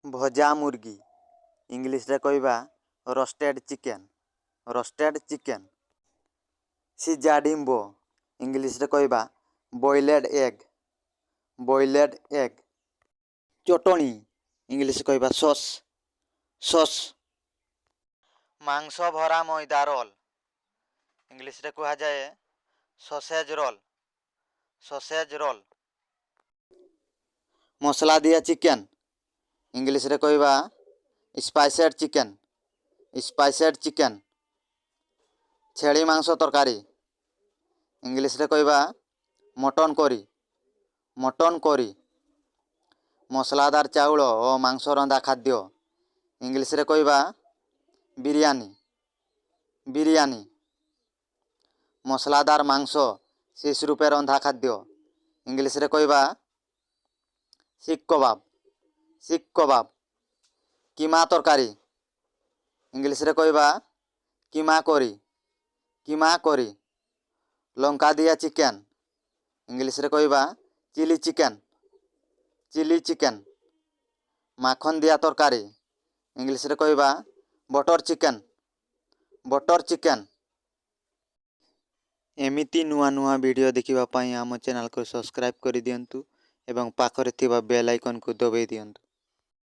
ଭଜା ମୁର୍ଗୀ ଇଂଲିଶରେ କହିବା ରୋଷ୍ଟେଡ଼ ଚିକେନ୍, ରୋଷ୍ଟେଡ଼ ଚିକେନ୍। ସିଝା ଡିମ୍ବ ଇଂଲିଶରେ କହିବା ବଏଲେଡ଼ ଏଗ୍, ବଏଲେଡ଼ ଏଗ୍। ଚଟଣି ଇଂଲିଶରେ କହିବା ସସ୍, ସସ୍। ମାଂସ ଭରା ମଇଦା ରୋଲ୍ ଇଂଲିଶରେ କୁହାଯାଏ ସସେଜ୍ ରୋଲ୍, ସସେଜ୍ ରୋଲ୍। ମସଲା ଦିଆ ଚିକେନ୍ ଇଂଲିଶରେ କହିବା ସ୍ପାଇସେଡ଼ ଚିକେନ୍, ସ୍ପାଇସେଡ଼ ଚିକେନ୍। ଛେଳି ମାଂସ ତରକାରୀ ଇଂଲିଶରେ କହିବା ମଟନ୍ କରି, ମଟନ୍ କରି। ମସଲାଦାର ଚାଉଳ ଓ ମାଂସ ରନ୍ଧା ଖାଦ୍ୟ ଇଂଲିଶରେ କହିବା ବିରିୟାନୀ, ବିରିୟାନୀ। ମସଲାଦାର ମାଂସ ଶିଶ ରୂପେ ରନ୍ଧା ଖାଦ୍ୟ ଇଂଲିଶରେ କହିବା ଶିଖ କବାବ, ଶିଖ କବାବ। କିମା ତରକାରୀ ଇଂଲିଶରେ କହିବା କିମା କରି, କିମା କରି। ଲଙ୍କା ଦିଆ ଚିକେନ୍ ଇଂଲିଶରେ କହିବା ଚିଲି ଚିକେନ୍, ଚିଲି ଚିକେନ୍। ମାଖନ ଦିଆ ତରକାରୀ ଇଂଲିଶରେ କହିବା ବଟର୍ ଚିକେନ୍, ବଟର୍ ଚିକେନ୍। ଏମିତି ନୂଆ ନୂଆ ଭିଡ଼ିଓ ଦେଖିବା ପାଇଁ ଆମ ଚ୍ୟାନେଲକୁ ସବସ୍କ୍ରାଇବ୍ କରିଦିଅନ୍ତୁ ଏବଂ ପାଖରେ ଥିବା ବେଲ୍ ଆଇକନ୍କୁ ଦବାଇ ଦିଅନ୍ତୁ।